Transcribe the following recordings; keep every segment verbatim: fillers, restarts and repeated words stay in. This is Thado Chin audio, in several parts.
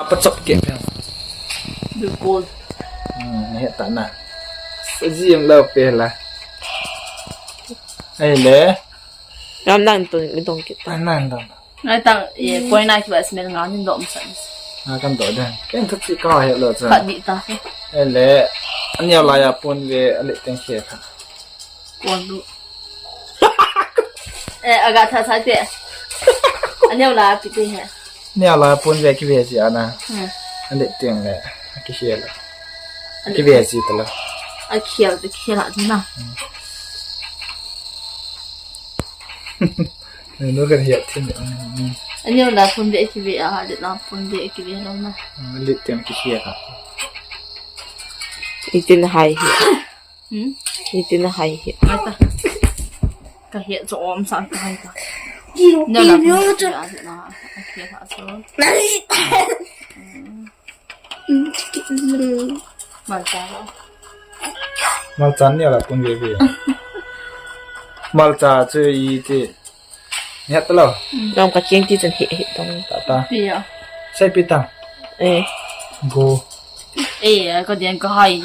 Pachap ke pe. Dukol. Hmm, he ta na. Sa ji em lo pe la. Ai le. Ram nang tun mi dong kit ta. Ai nang dong. Ngai tang, e, koi na ki ba smell nga ni dom sa. Nga kan do den. Ken tha chi ka he lo cha. Khat di ta. Ai le. Ania la ya pun ve ale teng khe kha. Kon du. Eh, aga tha sa te. Aneo la pi te he. Neo la pun ve ki ve si ana. Hmm. Ande tiang le. Ki hial. Ki ve si tala. A khial te khial a na. No kan hial tin. Aneo la pun ve ki ve a, de la pun ve ki ve lo na. Ande tiang ki hial. Itin hai hi. Hmm? Iti na hai hi. Ai ta. Ka hiat chu om sang ka hai ta. Kilo, na la kilo chu. Ya, na. Ka hiat ha chu. Malcha. Malcha ni ala pun ge ge. Malcha chu iti. Ngat lo. Ngam ka ching ti chen hi hi tong. Ta ta. Pi ya. Sai pi ta. Eh. Go. Eh, ka dian ka hai.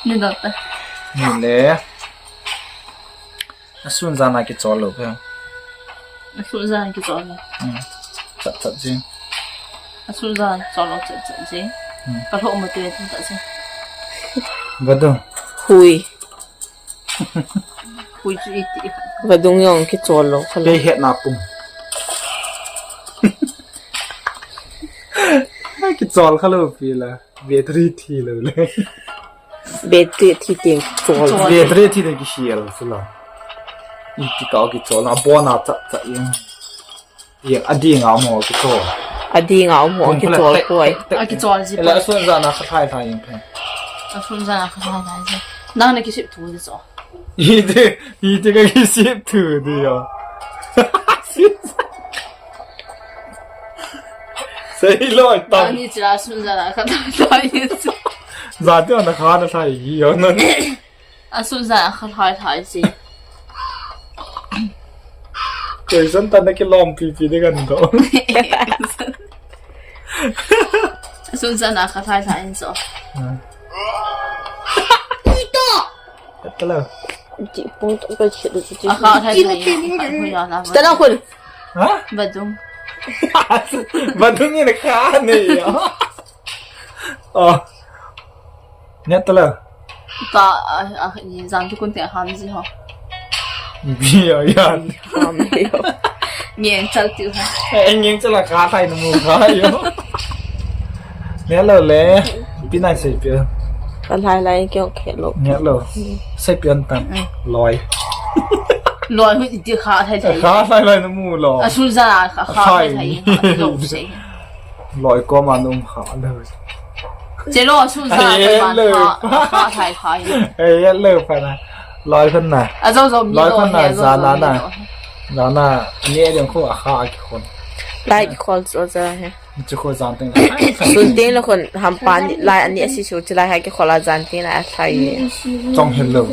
Ni da ta. Ni le. Asun jana ki chol lo pe. Asun jana ki chol lo. Hmm. Chat chat jing. Asun jana ki chol lo chat chat jing. Hmm. Ka lo mo te ta jing. Ba do. Hui. Hui chu iti. Vadung jong kichol lou kha lou. Kei hetna pum. Kichol kha lou pi la. Battery thi lou le. Battery thi teng kichol. Battery thi teng kisial sila. Iti ka kichol na bona cha cha ing. Yen, adinga um ho kichol. Adinga um ho kichol koi. Akichol ji. Ela asun jana kha thai thai yen phe. Asun jana kha thai thai ji. Nang na kisip thu ji cho. Ite, ite ka kisip thu di yo. Sei loi tam. Ani chira asun jana kha thai thai ji. Jati na kha na thai ji yo no. Asun jana kha thai thai ji. Koi san tan na kilom pipi de kan do. Asun jana kha thai thai ji. Ito. Hello. Ji pung to ka chi du ji. Akha thai thai ji. Tana khun. Ha? Vadung. Vadung ni na kha ni ya. Oh. Ngat tala. Ta, a, a, ni jang tu kun te ham ji ho. Bi ya ya. Ham ji ho. Ngeng chal tu ha. Eh, ngeng chal ka thai na mu kha yo. Ngat lo le. Pi nai sei pi. Ka lai lai kyo khe lo. Ngat lo. Sei pi an tan. Loi. Loi hu iti kha thai thai. Kha thai lai na mu lo. Asun jana kha, kha thai thai. Lo sei. Loi koma num kha le. Che lo asun jana kha, kha thai thai. Ei, le pha na. Loi phan na. A zo zo mi loi phan na, jana na. Jana, ni e ding khu a kha a kikhon. Lai kikhol so ja he. Chu khu jan teng. Sun teng lo khon hampa ni lai ani asi su chi lai ha kikhol a jan teng lai a thai ni. Chong hello.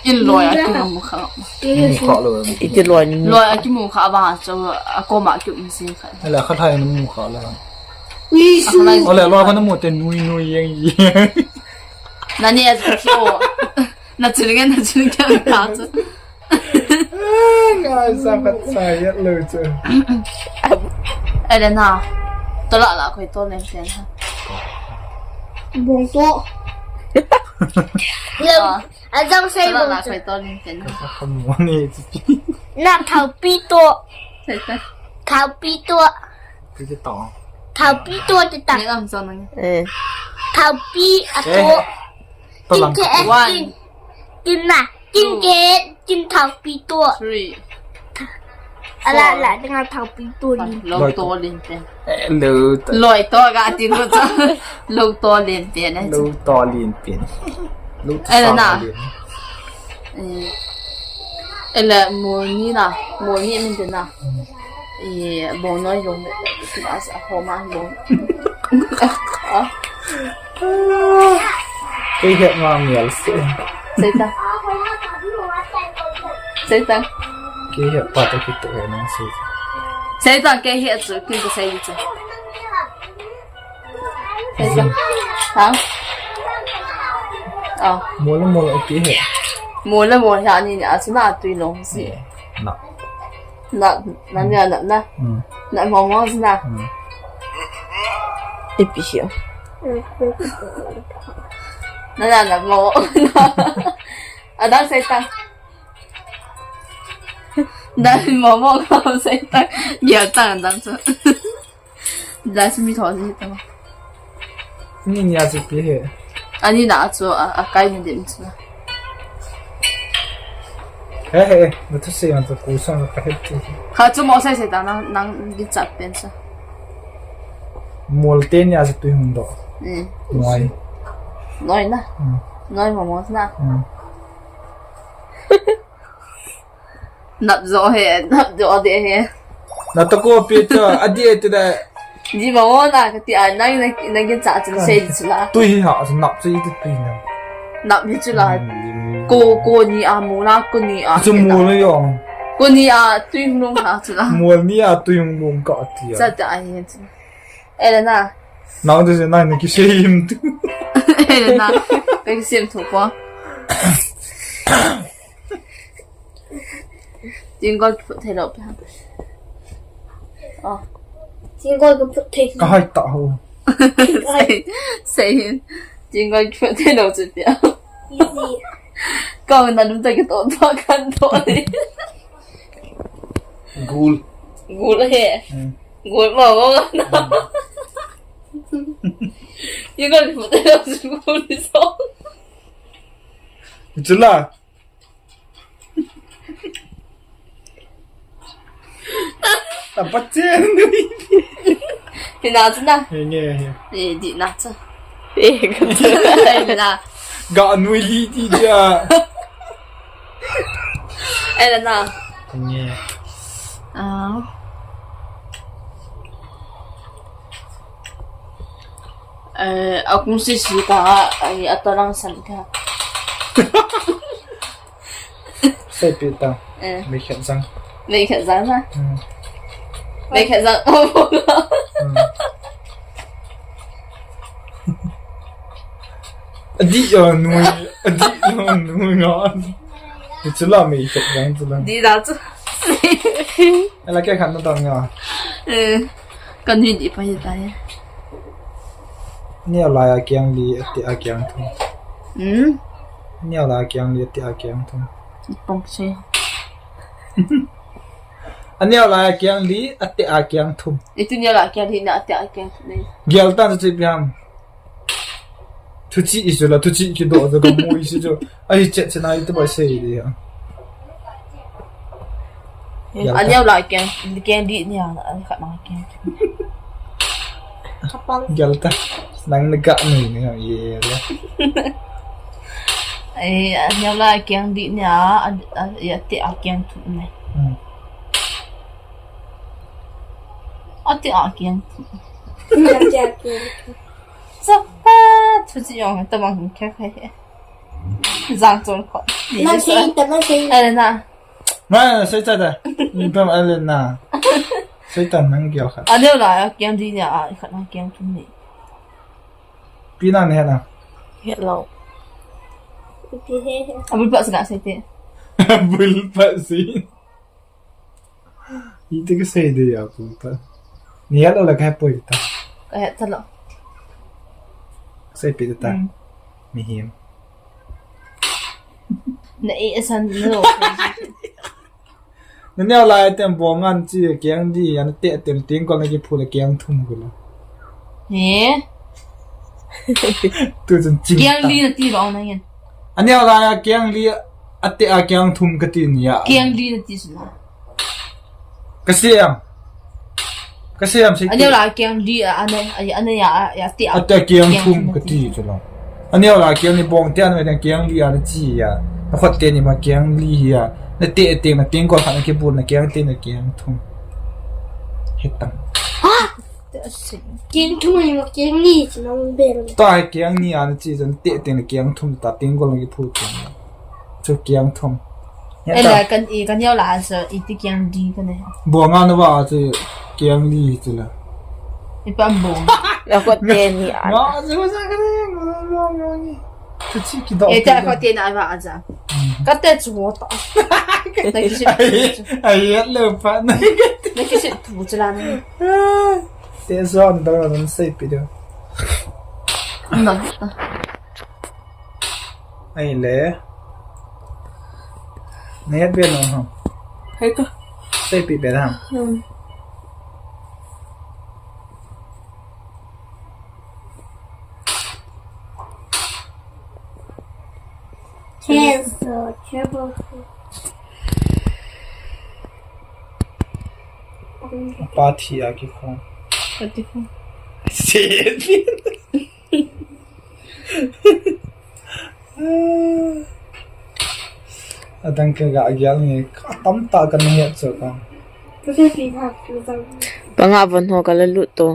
In loi a kimu kha. Mu kha lo. Iti loi ni. Loi a kimu kha ba cho a koma kimu sin kha. Ala kha thai ni mu kha lo. Ui su. Ole loi kha na mu te nui nui yeng yi. Na ni a chu. Na chu nge na chu nge ka chu. Ngai sa khat sa yat lo chu. Ai le na. To la la khoi to len pen ha. Bong to. Lo. A jong sei bong chu. Koi to nin pen. Ka khamu ni chu. Na thau pi to. Thau pi to. Pi to. Thau pi to ti ta. Ni lam so nang. Eh. Thau pi a to. Kin ke kin. Kin na. Kin ke kin thau pi to. Three. Ala la dinga thau pi to ni. Lo to len pen. Eh, lo to. Loi to ga ti lo to. Lo to len pen. Lo to len pen. Lo to. Ai la na. Eh, ela moni na. Moni min te na. Eh, bong noi lo. As a homa bong. Ah. Kei he ma mial se. Sei ta. Sei ta. Kei he pa ta ki to he nang sei. Seita kei hi chu, kei kasei di chu. Seita. Ha? Ah. Mol le mol ati hi. Mol le mol hi ani ni a chu na tui long si. Na. Na, na ni a na na. Hmm. Na mo mo si na. Hmm. Ipi hi. Na na na mo. Adang seita. Dai mo mo ka seita. Gel ta dan chu. Dai simi tho ni ta. Ni ni a chu pi he. Ani na chu a, a kai ni dim chu. He he, na thu sei man chu ku sang ka he ti. Kha chu mo sei sei ta nang, nang di chat pen sa. Mol te ni a chu tui hung do. Mm. Noi. Noi na. Mm. Noi mo mo na. Mm. Nap jo he, nap jo de he. Na to ko pi to, a di e tu da. Di ma wo na ka ti a, nang na, nang kin cha chun sei di chu la. Tui hi ha, nap chu i ti tui na. Nap hi chu la. Hmm. Ko, ko ni a mu la, ko ni a. Chu mu la yo. Ko ni a tui hung lung ha chu la. Mu ni a tui hung lung ka ti a. Cha ta a hi chu. Elena. Nang de na ni ki sei him tu. Elena. Ka ki sei him tu ko. Tingkol kiphut thei lou pi ham. Oh. Tingkol kiphut thei. Ka hai ta ho. Sei, sei hin. Tingkol kiphut thei lou chu pi ham. Easy. Ka na lum ta ki to to kan to ni. Gul. Gul he. Hmm. Gul ma ma na. Hmm. Tingkol kiphut thei lou chu gul ni so. Chu la. Apa chen nui. Hina chu na. He nge he. Eh, di na chu. Eh, ka chu. Hina. Ga nui li di dia. Elena. Nge. Ah. Eh, a kum si si ka, ai, a to lang san ka. Sei pi ta. Eh. Mei khat jang. Mei khat jang na. Hmm. Mei khat jang. Hmm. A di yo nui, a di yo nui nga. Chu la mei khat jang chu la. Di da chu. Ala ke khat na ta nga. Eh. Ka nui di pa hi ta he. Neo lai a kiang li, a te a kiang thum. Hmm? Neo lai a kiang li, a te a kiang thum. Pong se. A neo lai a kiang li, a te a kiang thum. Itu neo lai a kiang li na a te a kiang thum nei. Gial tan chu pi ham. Thuchi i chu la, thuchi ki do chu ka mu i si chu. Ai, chet chet nai tu bai sei dia. Yal ta. Aneo lai kiang, kiang di ni a, an khat na kiang. Kapal. Yal ta. Nang na ga ni ni ye la. Ai, aneo lai kiang di ni a, an, an, ya te a kiang tu ni. Hmm. A te a kiang tu. A te a kiang tu. Chapa, thuchi yong, ta bang kya kya. Jang chol ko. Nang sei ta, nang sei. Elena. Ma, sei ta da. Ni pam Elena. Sei ta nang kya kha. Aneo lai a kiang di ni a, khat na kiang tu ni. Pi na ne na. Hello. Pi he he. Abul pa sina sei te. Abul pa si. Iti ka sei de ya pu ta. Ni ya lo la ka poi ta. Ka he ta lo. Sei pi ta. Hmm. Mihem. Na e san lo. Na neo lai tem bo ngan chi kiang di, an te tem ting ko na ki phu la kiang thum ko la. He? Tu chun ching. Kiang li na ti lo na yen. Aneo lai a kiang li, a te a kiang thum ka ti ni a. Kiang li na ti su na. Ka siam. Ka siam si. Aneo lai a kiang li a, ane, ane ya, ya te a. A te a kiang thum ka ti chu la. Aneo lai a kiang ni bong te an ve kiang li a na chi ya. Na khot te ni ma kiang li ya. Na te te na ting ko kha na ki bu na kiang te na kiang thum. Hetang. Ha? Kiang thum ni ma kiang li chu na mun bel. Ta kiang ni a na chi jan te te na kiang thum ta ting ko na ki phu. Chu kiang thum. Ela kan i kan yau la sa i ti kiang di kan e. Bo nga na ba chu kiang li chu la. I pa bo. La ko te ni a. Nga chu sa ka ne, nga nga nga ni. Chu chi ki do. E ta ko te na ba a ja. Ka te chu wo ta. Na ki shi. Ai, ai, ya le pa na. Na ki shi tu chu la na. Te so an da na sei pi do. Na. Ai le. Ngai be no ha. Hai ka. Sei pi be ha. Hmm. Here's the triple. Party a ki khong. Party khong. Sei. Adang ka ga gial ni, ka tam ta ka ni het so ka. Panga von ho ka la lut to.